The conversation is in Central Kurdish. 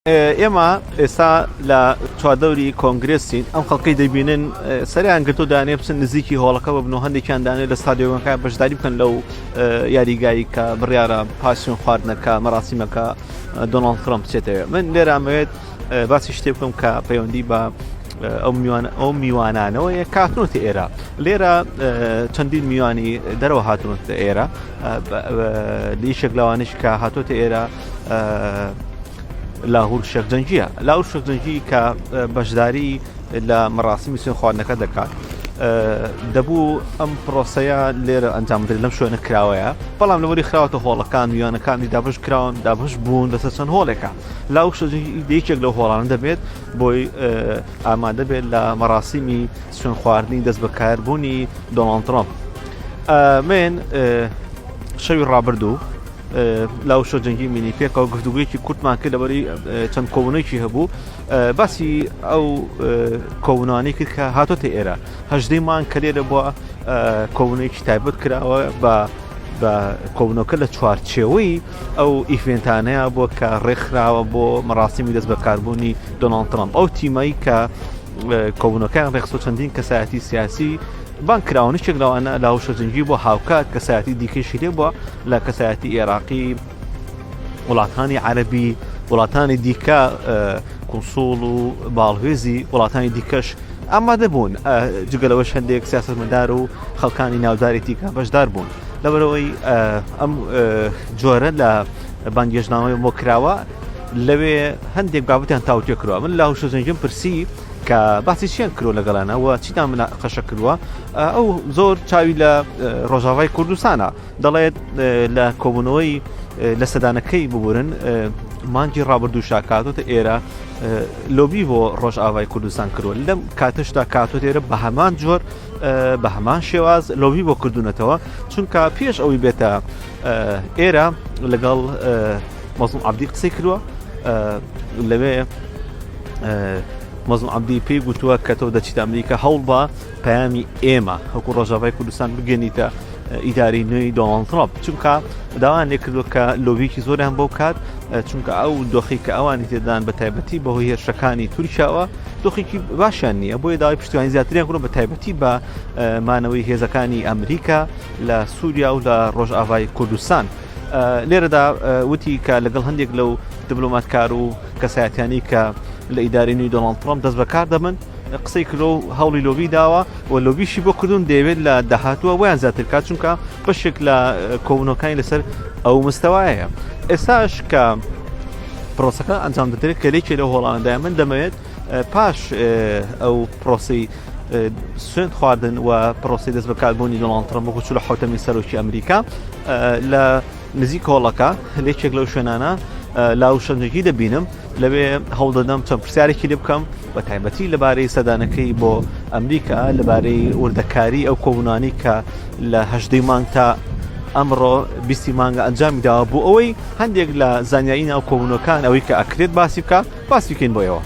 ئێمە ئێستا لە چواردەوری کۆنگرێسین، ئەم خەڵکەی دەبینن سەریان گرتو دانێ بچن نزیکی هۆڵەکە ببن و هەندێکیان دانێ لە ستادیۆمەکە بەشداری بکەن لەو یاریگایی کە بڕیارە پاسیۆن خواردنەکە مەراسیمەکە دۆناڵد ترەمپ بچێتەوە. من لێرە ئەمەوێت باسی شتێ بکەم کە پەیوەندی بە ئەو میوان ئەو میوانانەوەیە کاتنۆتە ئێرە. لێرە چەندین میوانی دەرەوە هاتوونەتە ئێرە، لیشێک لەوانش کە هاتۆتە ئێرە لاهور شێخ جەنگیە. لاهور شێخ جەنگی کە بەشداری لە مەراسیمی سوێن خواردنەکە دەکات، دەبوو ئەم پرۆسەیە لێرە ئەنجام بدرێت لەم شوێنە کراوەیە، بەڵام لەوەری خراوەتە هۆڵەکان، میوانەکانی دابش کراون، دابش بوون لەسەر چەند هۆڵێکە. لاهور شێخ جەنگی یەکێک لەو هۆڵانە دەبێت بۆی ئامادە بێت لە مەراسیمی سوێن خواردنی دەست بەکاربوونی دۆناڵد ترەمپ. من شەوی ڕابردوو لاو شۆ جەنگی مینی پێکەوە گفتوگویەکی کورتمان کرد لەبەری چەند کۆبوونێکی هەبوو، باسی ئەو کۆبوونانی کرد کە هاتۆتە ئێرە هەژدەی مانگ کە لێرە بووە، کۆبوونێکی تایبەت کراوە بە بە کۆبوونەوەکە لە چوارچێوەی ئەو event انەیە بووە کە ڕێکخراوە بۆ مەراسیمی دەست بەکاربوونی دۆناڵد ترەمپ. ئەو تیمەی کە کۆبوونەکەیان ڕێکخستووە چەندین کەسایەتی سیاسی بانگ کراون، یەکێک لەوانە لاهور شێخ بووە، هاوکات کەسایەتی دیکەیشی لێ بووە لە کەسایەتی عێراقی، وڵاتانی عەربی، وڵاتانی دیکە، کونسوڵ و باڵوێزی وڵاتانی دیکەش ئامادە بوون. جگە لەوەش هەندێک سیاسەتمەدار و خەڵکانی ناوداری دیکە بەشدار بوون. لەبەرەوەی ئەم جۆرە لە بانگێژنامەی بۆ کراوە، لەوێ هەندێک بابەتیان تاوتوێ کردووە. من لاهور شێخ پرسی کە باسی چیان کرۆ لەگەڵانە و چیتان مناقەشە کردووە. ئەو زۆر چاوی لە ڕۆژاوای کوردستانە، دەڵێت لە کۆبوونەوەی لە سەدانەکەی ببورن مانگی ڕابردوو کاتۆتە ئێرە لۆبی بۆ ڕۆژئاوای کوردستان کردووە، لەم کاتەشدا کاتۆتە ئێرە بە هەمان جۆر بە هەمان شێواز لۆبی بۆ کردوونەتەوە، چونکە پێش ئەوەی بێتە ئێرە لەگەڵ مەزڵوم عەبدی قسەی کردووە. لەوێ مەزڵوم عەبدی پێی گوتووە کە تۆ دەچیتە ئەمریکا هەوڵ بە پەیامی ئێمە وەکو ڕۆژاوای کوردستان بگەنیتە ئیداری نوێی دۆناڵد ترەمپ، چونکە داوایان لێکردووە کە لۆبیکی زۆریان بۆ بکات، چونکە ئەو دۆخی کە ئەوانی تێدان بە تایبەتی بەهۆی هێرشەکانی تورکیاوە دۆخێکی باشیان نییە، بۆیە داوای پشتیوانی زیاتریان کردووە بە تایبەتی بە مانەوەی هێزەکانی ئەمریکا لە سووریا و لە ڕۆژاوای کوردستان. لێرەدا وتی کە لەگەڵ هەندێک لەو دیبلۆماتکار و کەسایەتیانی کە لە ئیداری نوێی دۆناڵد ترەمپ دەست بەکار دەبن قسەی کردو و هەوڵی لۆبی داوە و لۆبیشی بۆ کردوون، دەیەوێت لە داهاتووە ویان زیاتر بکات، چونکە بەشێک لە کۆبوونەوەکانی لەسەر ئەو مستەوایە. ئێستاش کە پرۆسەکە ئەنجام دەدرێت کە لێکێ لەو هۆڵانەدایە، من دەمەوێت پاش ئەو پرۆسی سوێند خواردن و پرۆسی دەست بەکاربوونی دۆناڵد ترەمپ وەکو 47مین سەرۆکی ئەمریکا لە نزیک هۆڵەکە لێکێک لەو شوێنانە لاو شەنجەکی دەبینم، لەوێ هەوڵدەدەم چەند پرسیارێکی لێ بکەم بە تایبەتی لەبارەی سەدانەکەی بۆ ئەمریکا، لەبارەی وردەکاری ئەو کۆبوونانی کە لە هەشدەی مانگ تا ئەمڕۆ بیستی مانگە ئەنجامی داوە، بۆ ئەوەی هەندێک لە زانیاری ناو کۆبوونەکان ئەوەی کە ئەکرێت باسی بکە باسی بکەین بۆ ئێوە.